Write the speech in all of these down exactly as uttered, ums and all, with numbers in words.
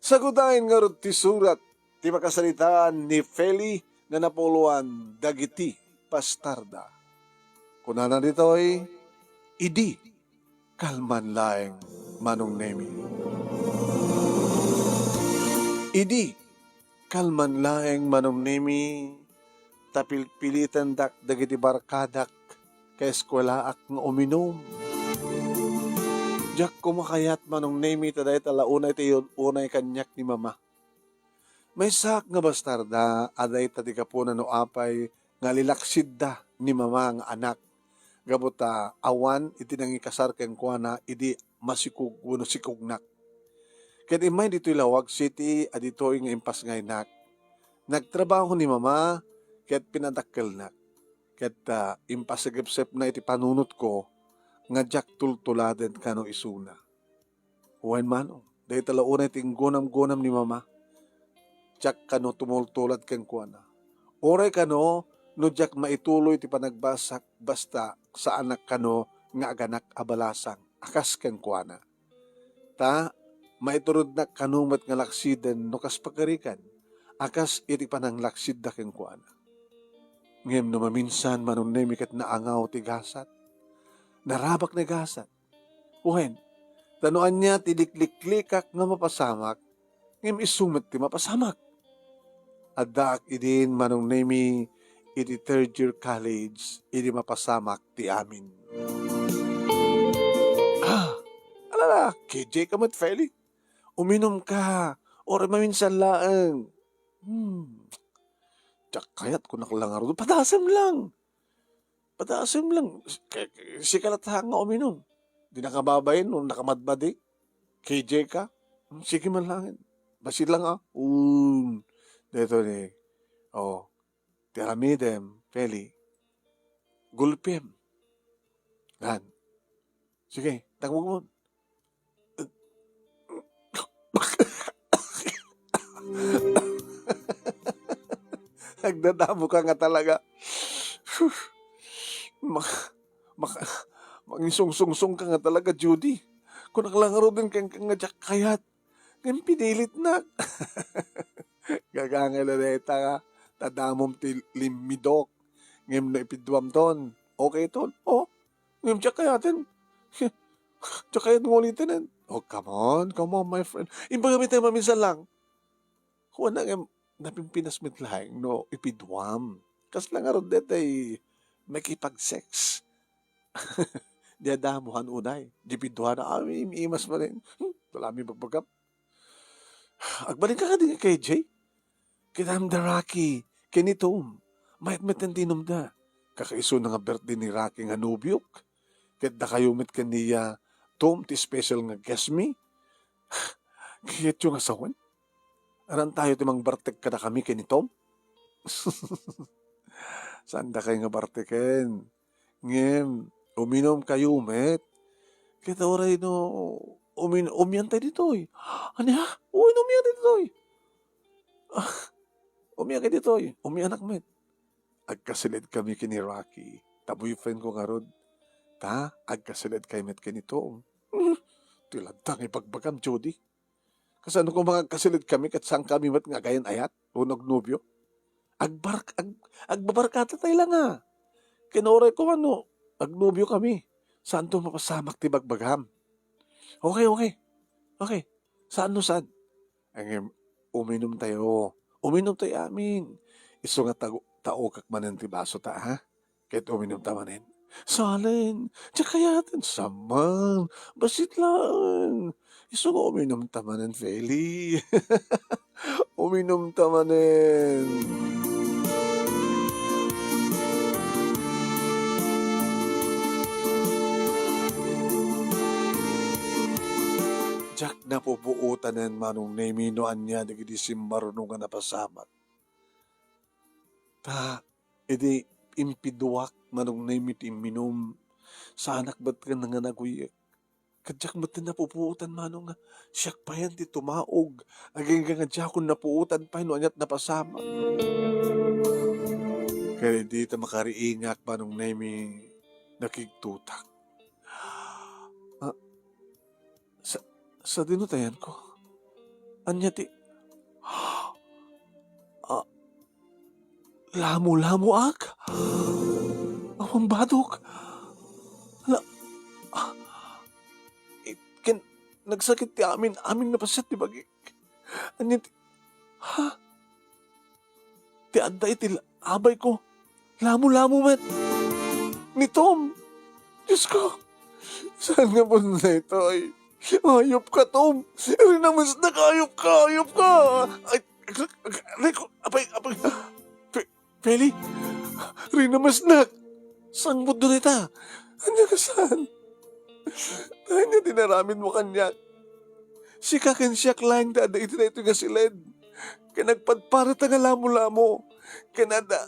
Sagudayen ngarud ti surat ti pakasaritaan ni Feli nga napuloan dagiti pastarda. Kunana ditoy, "Idi kalman laeng, Manong Nemi. Idi kalman laeng, Manong Nemi, ta pilpilitendak dagiti barkadak kaeskuelaak nga uminum. Diak koma kayat, Manong Nemi, ta dayta la unay ti unay kaniak ni Mama. Maysaak nga bastarda a dayta ti gapuna no apay nga lilaksidda ni Mama nga anak, gapu ta awan iti nangikasar kenkuana idi masikog wenno sikognak. Ket immay ditoy Laoag City a ditoy nga impasngaynak, nagtrabaho ni Mama ket pinadakkelnak. Ket, ah, impasagepsepna iti panunotko nga diak tultuladen kano isuna." Wen, Manong, dayta la unay ti inggunamgunam ni Mama. Diak kano tumultulad kenkuana. Uray kano no diak maituloy ti panagbasak, basta saanak kano nga aganak a balasang a kas kenkuana. Ta maiturudnak kano met nga laksiden no kas pagarigan a kas iti pananglaksidda kenkuana. Ngem no maminsan, Manong Nemi, ket naangaw ti gasat, narabak ni gasat, wen, ta no ania ti likliklikak nga mapasamak, ngem isu met ti mapasamak. Addaak idin, Manong Nemi, iti third year college idi mapasamak ti amin. Ah, alala, K J ka met, Feli. Uminum ka, uray maminsan laeng. Hmm. Diak kayat, kunak la ngarud, padasem lang. Padasem lang. K-, k-, sika latta nga uminum. Di nakababain no nakamadmadi. K J ka. Hmm, sige man langin. Basi lang, ah. Un. Dito ni. Oh. Ti aramidem, Feli. Gulpim. Ngan. Sige, tagmugmon. Nagdadamo ka nga talaga. Sus. Ma-, ma-, mangisungsungsong ka nga talaga, Judy. Kunak la ngaruden kenka nga diak kayat. Ngem pinilitnak. Gagangay la dayta nga, ta damom ti limmidok. Ngem no ipiduamton, okay ton. Oh, ngem diak kayaten. Diak kayat nga uliten. Oh, come on, come on, my friend. Imbagam ita maminsan lang. Kuana ngem, napimpinas met laeng no ipiduam. Kasla ngarud detay makipag-sex. Di adda mo han unay. Di piduana, ah, im-, imas manen. Hmm, wala mi bagbagam. Agbalin ka kadi nga K J? Ket I'm the Rocky, ken ni Tom. Mayat met ti inumda. Kakaisuna nga birthday ni Rocky nga nobiok. Ket dakayo met ken ni, ah, Tom ti special nga guest mi. Kayatyo nga sawen? Aran tayo ti mangbartek kadakami ken ni Tom? Saan dakay nga barteken? Ngem, uminum kayo met. Ket uray no umin-, umian tayo ditoy. Ania? Uy, umian tayo ditoy. Ah, umian kayo ditoy. Umianak met. Agkasiled kami ken ni Rocky. Ta boyfriend ko ngarud. Ta, agkasiled kayo met ken ni Tom. Hmm, ti latta nga ibagbagam, Judy. Kasano koma nga agkasiled kami ket saan kami met nga agayan-ayat wenno agnobio? Agbark-, ag-, agbabarkada tayo la nga. Ken uray koma no agnobio kami, saanto mapasamak ti bagbagam. Okay, okay. Okay. Saan no saan? Ngem, uminum tayo. Uminum tayo amin. Isu nga tago-, taokak manen ti baso ta, ha? Ket uminum ta manen. Salen, diak kayaten. Saman, bassit laeng. Isu nga uminum ta manen, Feli. Uminum ta manen. Diak napupuotanen, Manong Nemi, no ania dagiti simmaruno nga napasamak. Ta, idi impiduak, Manong Nemi, ti imminum, saanak met ken nga naguyek. Ket diak met napupuotan, Manong, nga siak payen ti tumaog, agingga nga diakon napuotan pay no aniat napasamak. Ket idi ta makariingak, Manong Nemi, nakigtotak. Ah, sa-, sadino tayanko? Ania ti, ah, lamo-lamoak? Awan badok. Ala, ah, it-, ken nagsakit ti amin, amin napasiat ti bagik. Ania ti, ha? Ti adda iti abayko, lamo-lamo met. Ni Tom. Diosko, saan nga pudno daytoy? Ayupka, Tom. Rinamesnak, ayupka, ayupka. Ay, aray ko, apay, apay. Fe-, Feli, rinamesnak. Saan nga pudno dayta? Ania kasano? Ania ti inaramidmo kaniak? Sika ken siak laeng ti adda iti daytoy nga siled. Ken nagpadpadata nga lamo-lamo. Ken adda,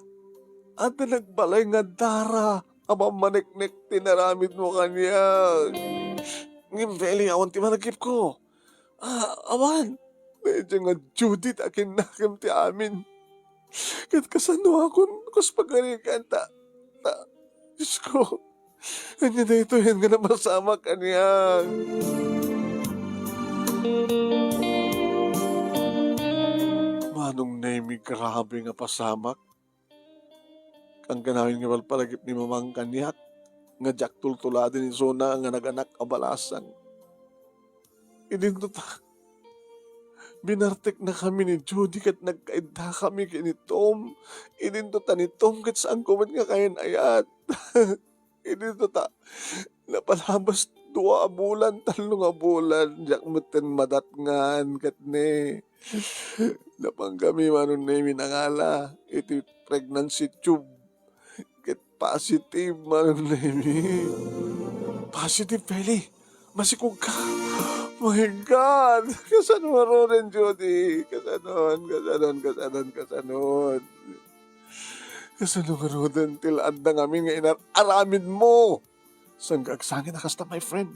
adda nagbalay nga dara a mammaneknek ti inaramidmo kaniak. Ngem, Feli, awan ti panagipko. Ah, awan. Daydiay nga Judy ti akinnakem ti amin. Ket kasanoakon kas pagarigan ta, ta, Diosko, ania daytoy nga napasamak kaniak? Manong Nemi, grabe nga pasamak. Kankanayon nga palpalagip ni Mamang kaniak nga diak tultuladen isuna nga naganak a balasang. Idinto ta, binarteknakami ni Judy ket nagkaiddakami ken ni Tom. Idinto ta ni Tom ket saanko met nga kayan-ayat. Idinto ta, napalabas dua a bulan, tallo nga bulan, diak metten madatngan ket ni, napangkami, Manong Nemi, nangala iti pregnancy tube. Ket positive, Manong Nemi. Positive, Feli. Masikog ka. My God! Kasano ngaruden, Judy? Kasanon, kasanon, kasanon, kasanon? Kasano ngaruden ti adda ngamin nga inar-aramidmo? Saan ka agsangit a kasta, my friend?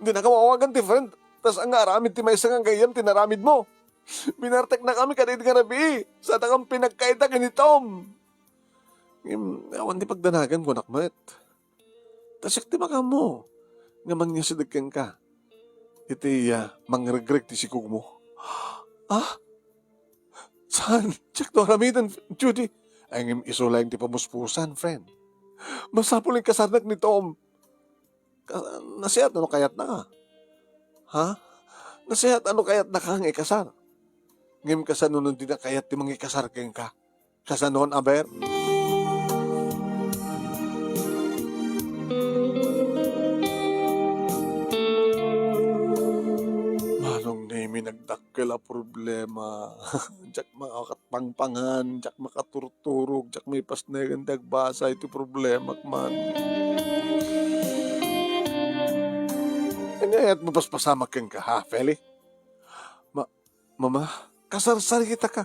Dinaka awagan ti friend, ta saan nga aramid ti maysa nga gayyem ti inaramidmo. Binarteknakami kadaydi nga rabii. Saatakon pinagkaita ken ni Tom. Ngem, awan ti pagdanagan, kunak met. Ta siak ti makaammo nga mangngasideg kenka iti, ah, mangregreg ti sikogmo. Ah? Saan? Diakto aramiden, Judy. Ay, ngem isu laeng ti pamuspusan, friend. Masapul nga ikasarnak ni Tom. Ka-, nasiat no kayatnaka? Ha? Nasiat no kayatnaka nga ikasar? Ngem kasano no dina kayat ti mangikasar kenka? Kasanon, aber? Manong Nemi, nagdakkel a problema. Diak makapangpangan, diak makaturturog, diak maipasnegen ti agbasa iti problemak man. Ania, ket mapaspasamak kenka, ha, Feli? Ma-, Mama, kasarsarita ka.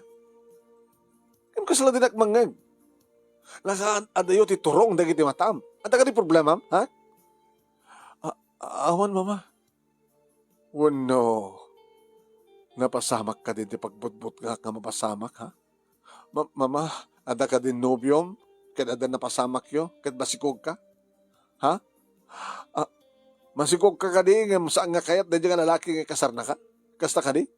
Ngem kasla dinak mangngeg? Nakaadayo ti turong dagiti matam. Adda kadi problemam, ha? A-, awan, Mama. Wenno, napasamak kadi ti pagbutbutngak nga mapasamak, ha? Ma-, Mama, adda kadi nobiom ket adda napasamakyo ket masikog ka? Ha? A, masikog ka kadi ngem saan nga kayat daydiay nga lalaki nga ikasarnaka? Kasta kadi?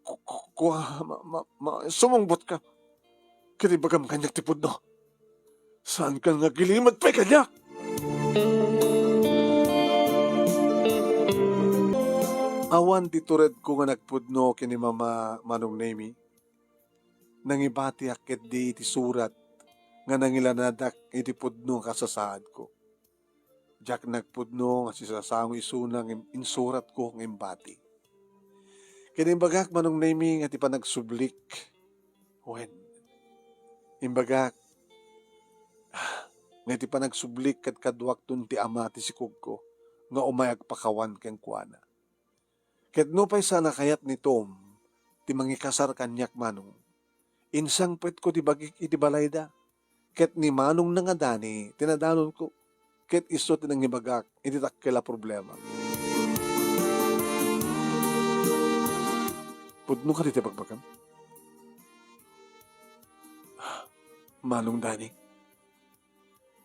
Ku-, ku-, kua, ma-, ma-, ma-, sumungbot ka. Ket ibagam kaniak ti pudno. Saankan nga agilimed pay kaniak? Awan ti turedko nga nagpudno ken ni Mama, Manong Nemi. Nangibatiak ketdi iti surat nga nangilanadak iti pudno nga kasasaadko. Diak nagpudno nga sisasango isuna nga im-, insuratko nga imbati. Ket imbagak, Manong Nemi, nga ti panagsublik, wen, imbagak nga ti panagsublik kadkaduakton ti ama ti sikogko nga umay agpakawan kenkuana. Ket nupay saan a kayat ni Tom ti mangikasar kaniak, Manong, insangpetko ti bagik iti balayda. Ket ni Manong nga Dani ti nadanonko, ket isu ti nangibagak iti dakkel a problema. Pudno kadi ti bagbagam? Manong Dani,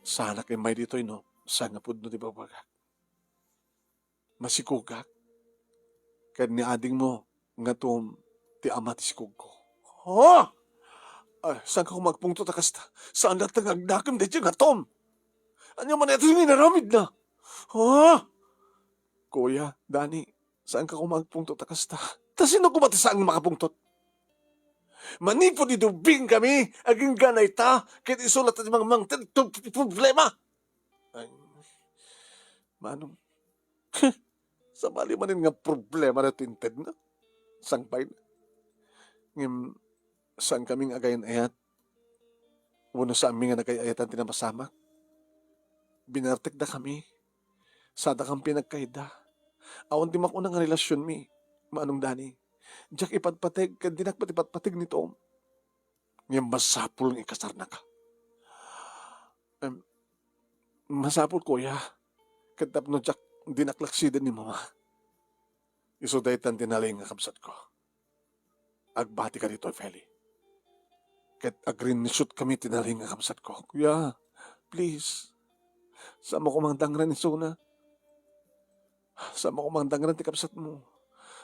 saanak immay ditoy no saan nga pudno ti bagbagak. Masikogak. Ket ni adingmo nga Tom, ti ama ti sikugko. Ha? Ay, saanka koma agpungtot a kasta? Saan latta nga agnakem daytoy nga Tom? Ania man daytoy nga inaramidna? Ha? Kuya, Dani, saanka koma agpungtot a kasta? Ta sino koma ti saan nga makapungtot? Manipud idi ubbingkami, agingga dayta, ket isu latta ti mangmangted ti problema. Ay, Manong, sabali manen nga problema daytoy intedna, sangbayna. Ngem, saankami nga agayat-ayat, wenno saanmi nga nagay-ayatan ti napasamak. Binartekdakami, sadakami pinagkayda. Awan ti makuna nga relasionmi, Manong Dani. Diak ipatpateg, ket dinak met ipatpateg ni Tom. Ngem masapul nga ikasarnaka. Em, masapul, kuya. Ket tapno diak, dinak laksiden ni mama. Isu daytan ti nalin nga kabsatko. Agbatika ditoy, Feli. Ket agrinisutkami ti nalin nga kabsatko. Kuya, please. Saanmo koma nga dangran isuna. Saanmo koma nga dangran ti kabsatmo.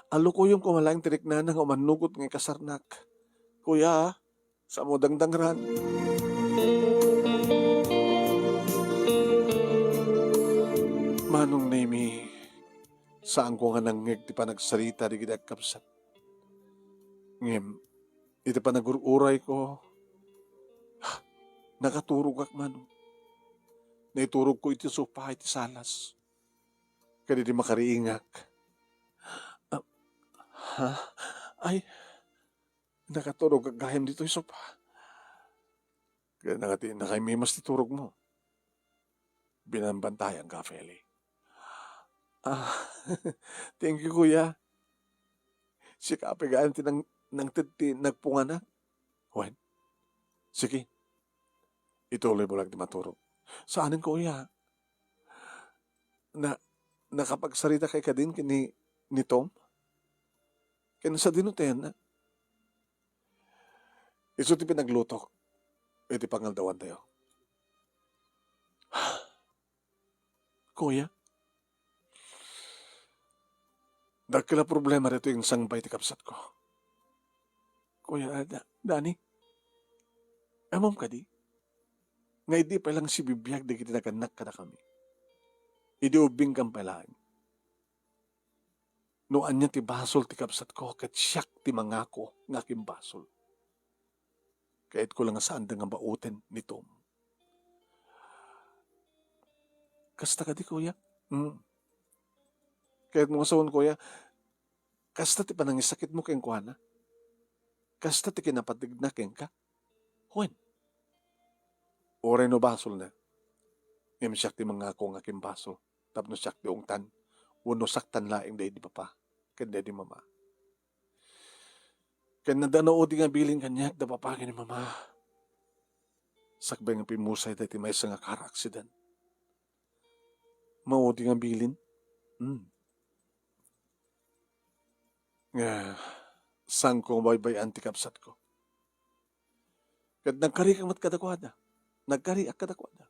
Alukoyem koma laeng ti riknana nga umannugot nga ikasarnak. Kuya, saanmo dangdangran. Manong Nemi, saanko nga nangngeg ti panagsarita dagiti agkabsat. Ngem, iti panagur-urayko, nakaturogak, Manong. Naiturogko iti sofa iti salas. Ket idi makariingak, ah, ha? Ay, nakaturogak gayam ditoy sofa. Ket nakati-, nakaimemas ti turogmo. Binambantayanka, Feli. Ah, thank you, kuya. Sika pay gayam ti nang-, nangted ti nagpunganak. Wen, sige, ituloymo lang ti maturog. Saanen, kuya? Na, nakapagsarita kay kadin ken ni, ni Tom? Ken sadino ti ayanna? Isu ti pinaglutok iti pangaldawantayo. Kuya, dakkel a problema daytoy insangbay ti kabsatko. Kuya, ah, Da-, Dani, ammom kadi nga idi pay lang sibibiag dagiti nagannak kadakami, idi ubbingkam pay laeng. No ania ti basol ti kabsatko, ket siak ti mangako nga akimbasol. Kayatko la nga saanda nga baoten ni Tom. Kasta kadi, kuya? Mm. Kayatmo nga sawen, kuya, kasta ti panangisakitmo kenkuana? Kasta ti kinapategna kenka? Wen. Uray no basolna, ngem siak ti mangako nga akimbasol tapno siak ti ungtan wenno saktan laeng daydi papa ken daydi mama. Ken adda naudi nga bilin kaniak da papa ken ni mama. Sakbay nga pimmusay daydi maysa nga car accident. Maudi nga bilin? Hmm. Nga, saanko nga baybay-an ti kabsatko. Ket nagkariak met kadakuada. Nagkariak kadakuada.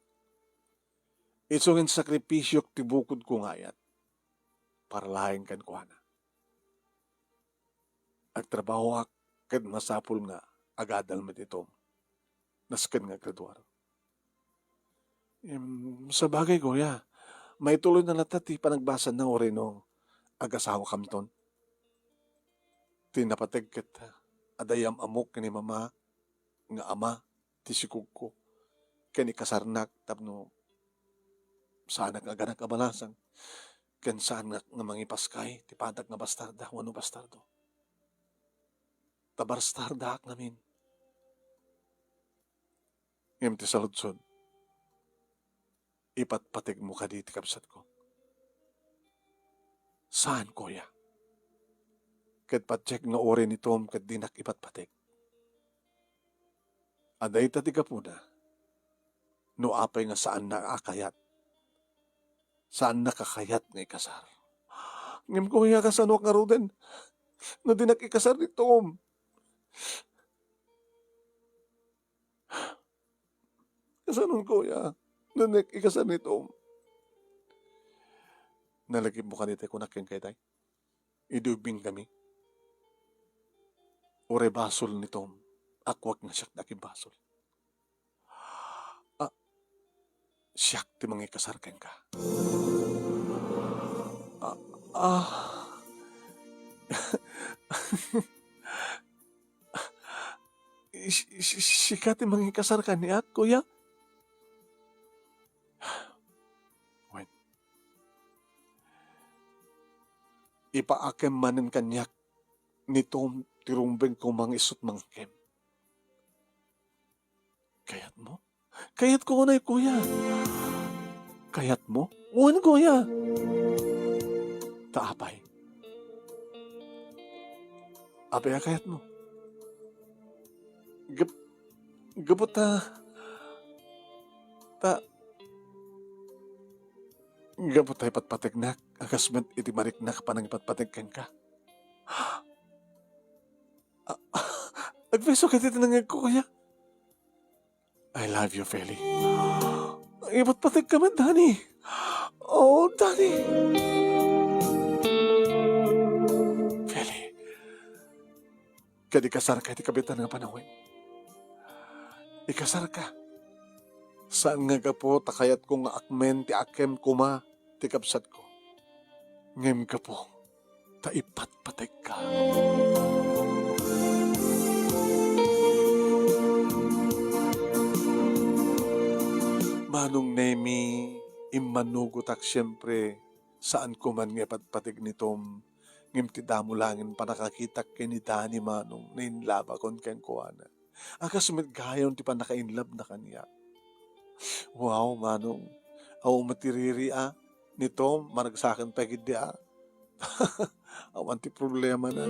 Isu nga insakripisyok ti bukodko nga ayat para laeng kenkuana. Agtrabahoak ket masapul nga agadal met itom. Nasken nga agraduar. Em, sabagay, kuya, maituloy na latta ti panagbasanna uray no agasawakamton. Ti napateg ket adda yam-ammok ken ni mama nga ama ti sikugko ken ikasarnak tapno saanak nga aganak a balasang ken saanak nga mangipaskay ti padak nga bastarda wenno bastardo. Ta bastardaak ngamin. Ngem ti saludsod, ipatpategmo kadi ti kabsatko? Saan, kuya. Ket patiek nga uray ni Tom ket dinak ipatpateg. A dayta ti gapuna, no apay nga saanna a kayat, saanna a kayat nga ikasar. Ngem, kuya, kasanoak ngaruden no dinak ikasar ni Tom? Kasanon, kuya, no dinak ikasar ni Tom? Nalagipmo kadi ti kunak kenka, itay? Idi ubbingkami. Uray basol ni Tom, akuak nga siak ti agimbasol. Ah, siak ti mangikasar kenka. Ah, ah. Si-, si-, sika ti mangikasar kaniak, kuya? Wen, ipaakem manen kaniak ni Tom ti rumbeng ko nga isut' mangkem. Kayatmo? Kayatko unay, kuya. Kayatmo? Wen, kuya. Ta apay? Apay a kayatmo? Gap-, gapu ta, ta, gapu ta ipatpategnak, a kas met iti mariknak a panangipatpateg kenka. Ah, agpayso ket iti nangngegko, kuya. I love you, Feli. Ipatpategka met, Dani. Oh, Dani. Feli, ket ikasarka iti kabiitan nga panawen. Ikasarka. Saan nga gapu ta kayatko nga akmen ti akem koma ti kabsatko. Ngem gapu ta ipatpategka. Manong Nemi, immanugotak siempre, saanko man nga ipatpateg ni Tom, ngem ti damo laeng pannakakitak ken ni Dani, Manong, nainlabakon kenkuana. A kas met gayam ti pannakainlabna kaniak. Wow, Manong. Awan met ti riri a. Ni Tom, maragsakan pay ketdi a. Awan ti problemana.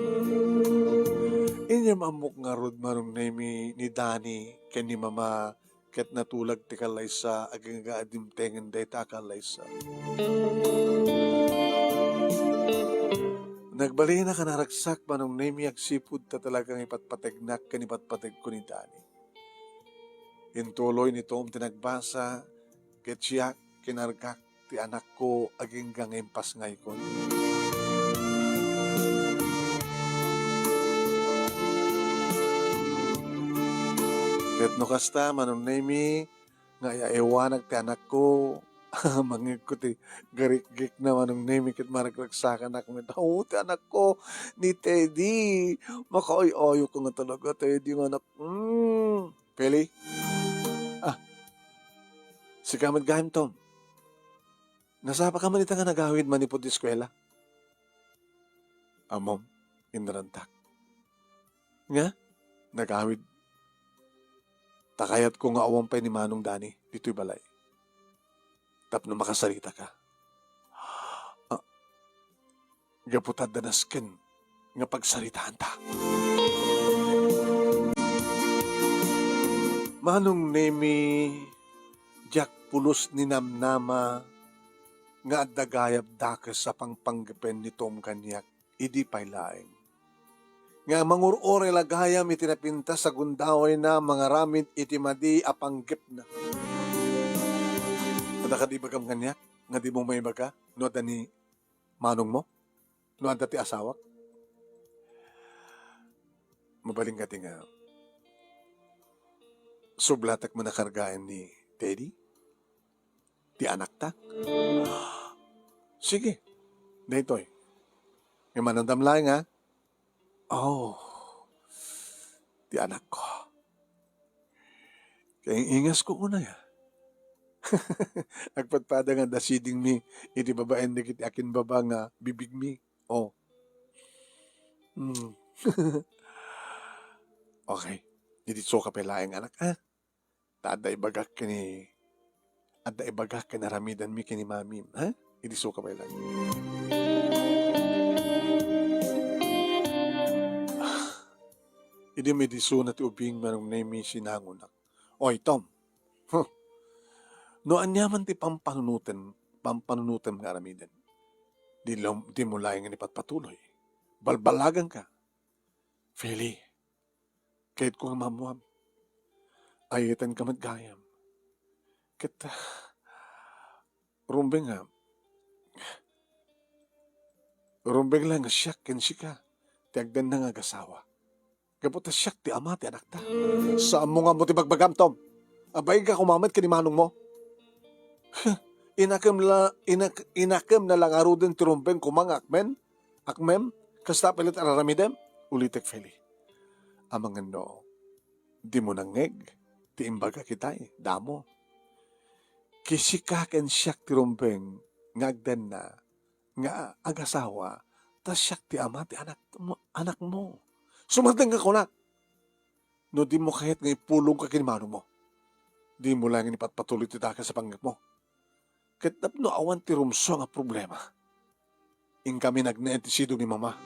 Inyam ammok ngarud, Manong Nemi, ni Dani ken ni Mama ket natulag ti kallaysa agingga a dimtengen dayta a kallaysa. Nagbalinak a naragsak, Manong Nemi, agsipud ta talaga nga ipatpategnak ken ipatpategko ni Dani. Intuloy ni Tom ti nagbasa, ket siak, kinargak ti anakko agingga nga impasngaykon. Ket no kasta, Manong Nemi, nga ay-aywanag ti anakko, mangngegko ti garikgikna, Manong Nemi, ket maragragsakanak met. Aw, ti anakko, ni Teddy. Makaay-ayokka nga talaga, Teddy, nga anak. Mm. Feli? Ah, sika met gayam, Tom. Nasapaka man ita nga nagawid manipud eskuela? Ammom, innarantak. Nga? Nagawid. Ta kayatko nga awan pay ni Manong Dani ditoy balay. Tapno makasaritaka. Ah, gapu ta adda nasken nga pagsaritaanta. Manong Nemi, diak pulos ninamnama nga adda gayam dakes a pangpanggepen ni Tom kaniak idi pay laeng. Nga mangur-uray la gayam iti napintas a gundawayna mangaramid iti madi a panggepna. Adda kadi ibagam kaniak nga dimo maibaga no adda ni manongmo? No adda ti asawak? Mabalin kadi nga sublatek man a kargaen ni Teddy? Ti anakta? Sige. Daytoy. Ngem amanam laeng, ha? Oh, ti anakko. Kaing-ingasko unay, ha? Agpadpada nga adda sidingmi iti babaen dagiti akinbaba nga bibigmi. Oh. Hmm. Okay. Idi suka pay laeng, anak, ha? Ta adda ibagak ken ni, adda ibagak ken aramidenmi ken ni Mamim, ha? Idi suka pay laeng. Idi maidisuna ti ubing, Manong Nemi, sinangonak. Oy, Tom. Huh. No aniaman ti pampanunotem, pampanunotem nga aramiden, di lom-, dimo laeng nga ipatpatuloy. Balbalaganka. Feli, kayatko nga maammuam. Ayatenka met gayam. Ket, ah, rumbeng nga, rumbeng la nga siak ken sika ti agdanna nga agasawa. Gapu ta siak ti ama ti anakta. Saanmo nga ammo ti bagbagam, Tom? Abain ka koma met ken ni manongmo. Inakem la, inak-, inakem na la ngaruden ti rumbeng koma nga akmen, akmem, kasta pay latta a raramidem? Ulitek, Feli. Amangan no, dimo nangngeg ti imbagak itay, damo. Kisika ken siak ti rumbeng nga agdanna nga agasawa, ta siak ti ama ti anak-, anakmo. Sumardeng nga kunak, no dimo kayat nga ipulongka ken ni manongmo, dimo laeng ipatpatuli ti dakes a panggepmo. Ket tapno awan ti rumsua nga problema, inkami nagnaed ti sidong ni Mama.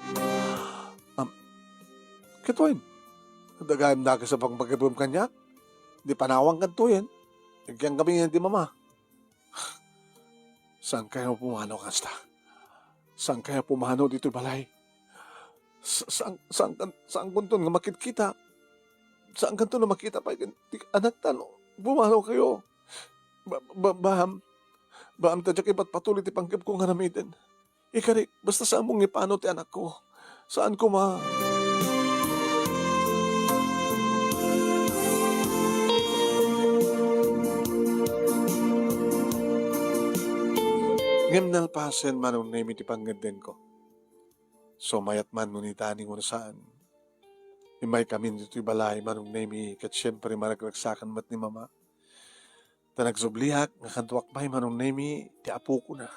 Am, ket wen, adda gayam dakes a pangpagibem kaniak? Di panawanka ditoyen. Agyankami ngayen ti Mama. Saankayo pumanaw kasta? Saankayo pumanaw ditoy balay? Sa-, saan, saan, saankonton nga makitkita? Saankanton nga makita pay ken ti anakta no pumanaw kayo? Ba-, ba-, baam, baam ta diak ipatpatuli ti panggepko nga aramiden. Ikarik, basta saanmo nga ipanaw ti anakko. Saan koma. Ngem nalpasen, Manong Nemi, ti pangngeddenko. Sumayat man no ni Dani wenno saan. Immaykamin ditoy balay, Manong Nemi, ket siempre, maragragsakan met ni Mama. Ta nagsubliak nga kaduak pay, Manong Nemi, ti apokona.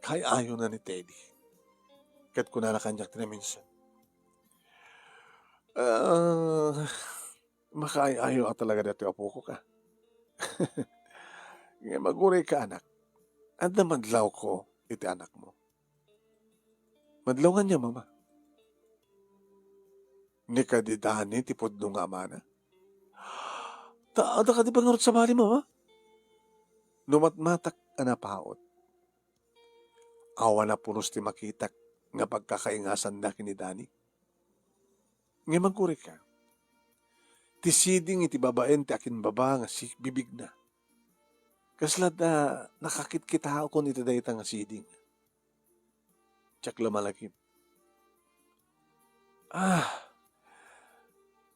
Kaay-ayona ni Teddy. Ket kunana kaniak ti naminsan, "Ah, makaay-ayo a talaga daytoy apoko ka. Ngem agurayka, anak, adda madlawko iti anakmo." "Madlaw ania, Mama?" "Ni kadi Dani ti pudno nga amana?" "Ta adda kadi pay ngarud sabali, Mama?" Numatmatak a napaut. Awan a pulos ti makitak nga pagkakaingasanda ken ni Dani. Ngem agurayka, ti siding iti babaen ti akinbaba nga si-, bibigna. Kasla da nakakitkitaakon iti dayta nga siding. Diak la malagip. Ah,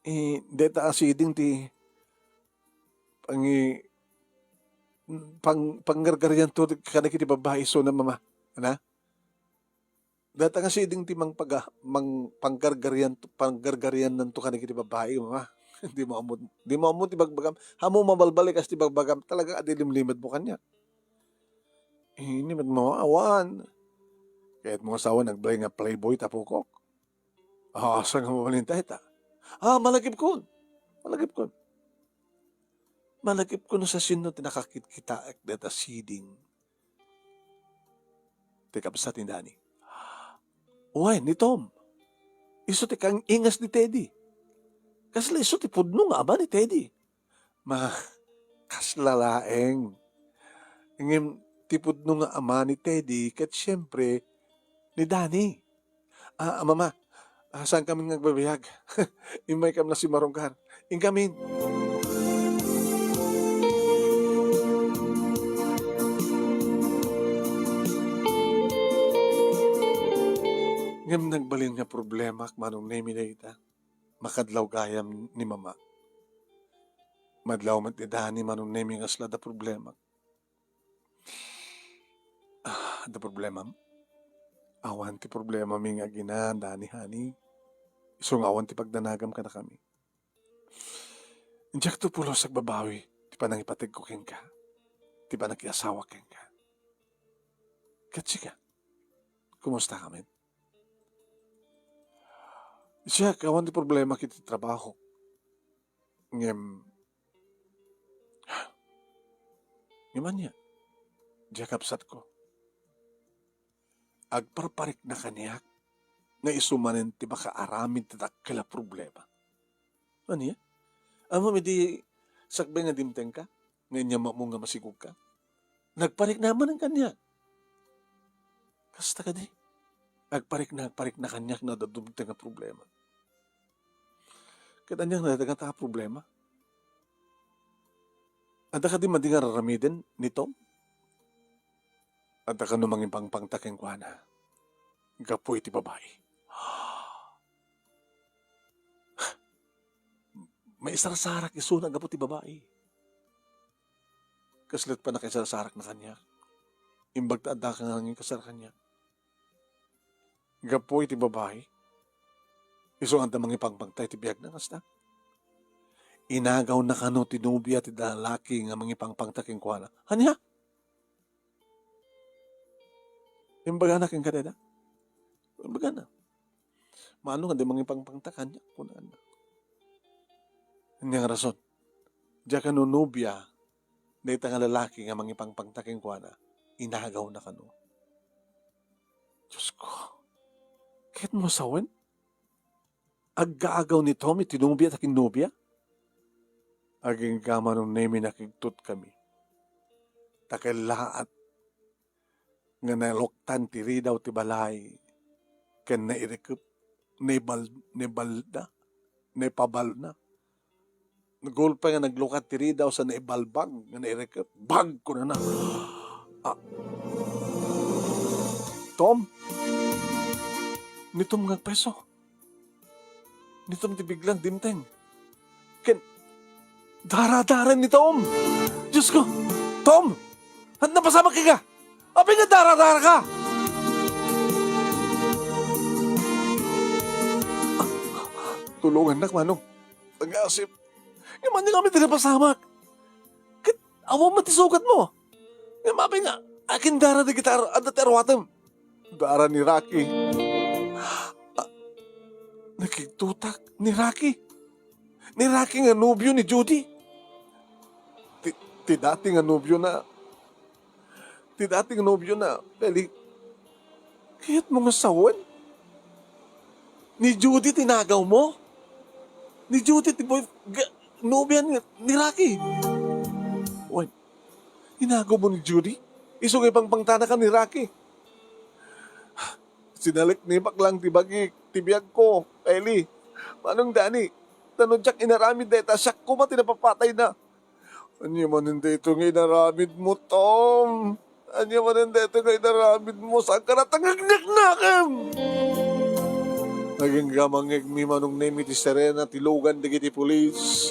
eh, dayta a siding ti pangi-, pang-, panggargarianto kadagiti babbai isuna, Mama. Ana? Dayta nga siding ti mangpaga-, mang-, panggargarian-, panggargariannanto kadagiti babbai, Mama. Dimo ammo, dimo ammo ti bagbagam. Ammom a balbalikas ti bagbagam. Talaga a di limlimedmo kaniak. Ini met, Mama, awan. Kayatmo nga asawa, nagbalin nga playboy ti apokok? Ah, asa nga mabalin dayta? Ah, malagipkon. Malagipkon. Malagipkon no siasino ti nakakitkitaek dayta siding ti kabsat ni Dani. Wen, ni Tom. Isu ti kaingas ni Teddy. Kasla isu ti pudno nga ama ni Teddy. Ma-, kasla laeng. Ngem ti pudno nga ama ni Teddy ket siempre ni Dani. Ah, ah, Mama, ah, saankami nga agbibiag? Immaykam la simmarunggar. Inkamin. Ngem nagbalin nga problema, Manong Nemi, dayta. Makadlaw gayam ni Mama. Madlaw met ni Dani, Manong Nemi, nga kasla da problema. Ah, adda problemam? Awan ti problemami nga agina, Dani, honey. Isu nga awan ti pagdanagam kadakami. Diakto pulos agbabawi ti panangipategko kenka, ti panakiasawa kenka. Ket sika, kumusta ka met? Siak, awan ti problemak iti trabahok. Ngem, ngem ania? Diak kabsatko. Agparparikna kaniak nga isu manen ti makaaramid ti dakkel a problema. Ania? Ammom idi sakbay nga dimtengka, nga inyam-ammo nga masigogka? Nagparikna manen kaniak. Kasta kadi, agparikna, agparikna kaniak no adda dumteng a problema. Ket ania nga dagata a problema? Adda kadi madi nga raramiden ni Tom? Adda kano mangipangpangta kenkuana gapu iti babai? maisarsarak isuna gapu ti babai. Kasla ti pannakaisarsarakna kaniak. Imbag ta addaka nga nangikasar kaniak. Gapu iti babai, isu nga adda mangipangpangta iti biagna, kasta. Inagawna kano ti nobia ti lalaki nga mangipangpangta kenkuana. Ania? Imbagana kenka dayta? Imbagana. Mano nga di mangipangpangta kaniak, kunana. Ania nga rason? Diak kano nobia dayta nga lalaki nga mangipangpangta kenkuana, inagawna kano. Diyos ko, ket mo sawen? Aggaagaw ni Tom iti nobia ta ken nobia? Agingga Manong Nemi, nakigtot kami. Ta kellaat nga naluktan ti ridaw ti balay ken nairikep, naibal-, naibalda, naipabalna. Nagulpa nga naglukat ti ridaw sa naibalbag nga nairikep. Bag! Kunana. Ah. Tom? Ni Tom nga agpeso. Ni Tom ti biglang dimteng. Ken, daradara ni Tom. Diyos ko, Tom! Ania, napasamak ka? Apay nga daradara ka? Tulongannak, Manong. Agasem. Ngem ania ngamin ti napasamak? Ket awan met ti sugatmo. Ngem apay nga agindara dagiti ar-, adda ti aruatem? Dara ni Rocky. Ah, nakigtotak ni Rocky. Ni Rocky nga nobio ni Judy. Ti, ti dati nga nobiona. Ti dati nga nobiona, Feli. Kayatmo nga sawen? Ni Judy ti inagawmo? Ni Judy ti boy-, ga-, nobia ni, ni Rocky? Wen, inagawmo ni Judy? Isu nga ipangpangtana ken ni Rocky. Sinaleknibak lang ti bagik, ti biagko, Feli. Manong Dani, ta no diak inaramid dayta, siak koma ti napapatayna. Ania manen daytoy nga inaramidmo, Tom? Ania manen daytoy nga inaramidmo? Saanka natan nga agnyaknakem? Agingga mangngegmi, Manong Nemi, ti sirena ti lugan dagiti pulis.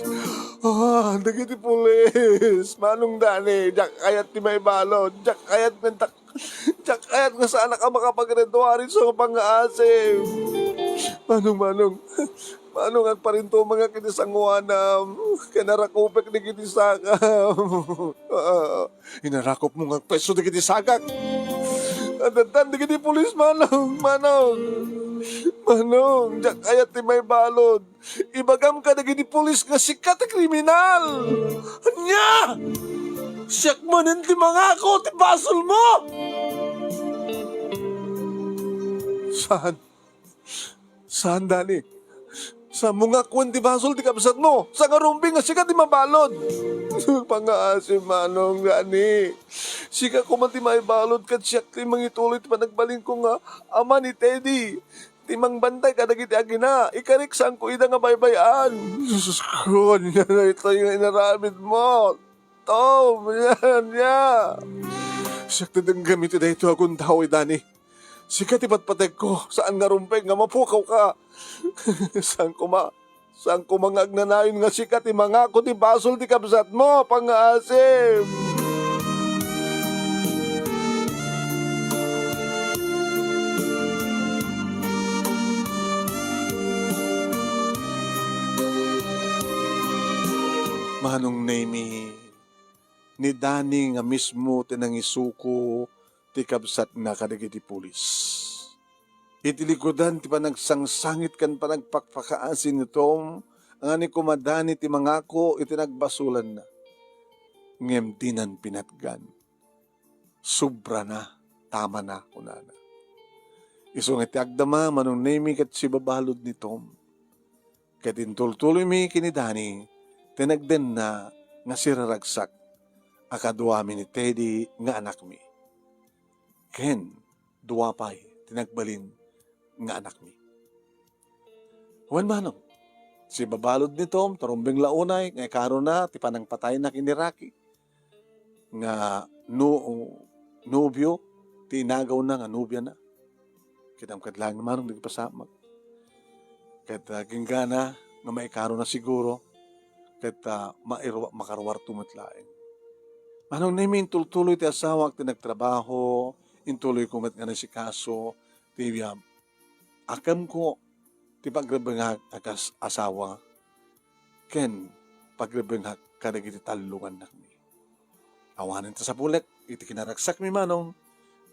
Ah, dagiti pulis! Manong Dani, diak kayat ti maibalud. Diak kayat nga Diak kayat nga saanak a makapaggraduar isu nga pangngaasim. Manong, Manong, Manong, agparintumangak iti sangoanam, ken arakupek dagiti sakam. Inarakupmo nga agpeso dagiti sakak. Addan dagiti pulis, Manong, Manong. Manong, diak kayat ti maibalud. Ibagam kadagiti pulis nga sika ti kriminal. Ania? Siak manen ti mangako ti basolmo? Saan? Saan, Dani? Saanmo nga kuen ti basol ti kabsatmo? Sa nga rumbeng nga sika ti mabalud. Pangngaasim, Manong Dani. Sika koma ti maibalud ket siak ti mangituloy ti panagbalinko nga ama ni Teddy. Ti mangbantay kadagiti agina, ikarik, saanko ida nga baybay-an. Diyos ko, ania daytoy nga inaramidmo? Tom, ania, ania? Siak ti denggem iti daytoy a gundaway, Dani. Sika ti patpategko, saan nga rumbeng nga mapukawka. Saan koma, Saan koma nga agnanayon nga sika ti mangako ti basol ti kabsatmo, pangngaasim? Manong Nemi, ni Dani nga mismo ti nangisuko ti kabsatna kadagiti pulis. Iti likudan ti panagsangsangit ken panagpakpakaasi ni Tom, nga ni koma Dani ti mangako iti nagbasolanna. Ngem dinan pinatgan. "Sobrana, tamana," kunana. Isu nga ti agdama, Manong Nemi, ket sibabalud ni Tom. Ket intultuloymi ken ni Dani ti nagdenna nga siraragsak a kaduami ni Teddy nga anakmi. Ken dua pay ti nagbalin nga anakmi. Wen, Manong, sibabalud ni Tom, ta rumbeng la unay nga ikarona ti panangpatayna ken ni Rocky. Nga no-, nobio ti inagawna nga nobiana. Kitaem ket laeng, Manong, dagiti pasamak. Ket, ah, agingga nga maikarona siguro, ket, ah, mairu-, makaruarto met laeng. Manong Nemi, intultuloy ti asawak ti nagtrabaho, intuloyko met nga nasikaso ti, ah, akemko ti pagrebengak a kas-, asawa ken pagrebengak kadagiti tallo nga annakmi. Awanen ta sapulek iti kinaragsakmi, Manong,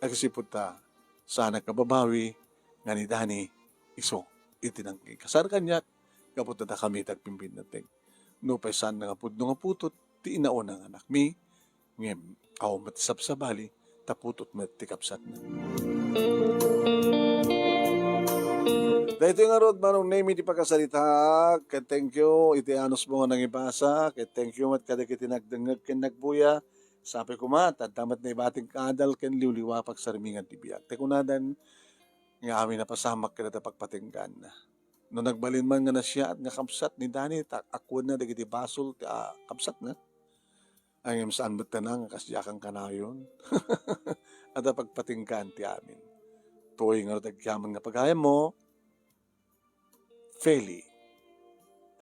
agsipud ta saanak a babawi nga ni Dani isu iti nangikasar kaniak gapu ta dakami ti agpimpinnateg. Nupay saan nga pudno nga putot ti inauna nga anakmi, ngem awan met ti sabsabali, ta putot met ti kabsatna. Daytoy ngarud, Manong Nemi, ti pakasaritak, ket thank you iti anusmo nga nangibasa, ket thank you met kadagiti nagdengngeg ken nagbuya. Sapay koma, ta adda met naibating kaadal ken liwliwa pagsarmingan ti biag. Ti kunadan nga amin a pasamak ken adda pagpatinggaanna. No nagbalin man nga nasiaat nga kabsat ni Dani, ta akuenna dagiti basol ti, ah, kabsatna. Ay, ngem saan met nga kas diak kanayon. Adda pagpatinggaan ti amin. Tuy ngarud agyaman nga pagayammo, Feli.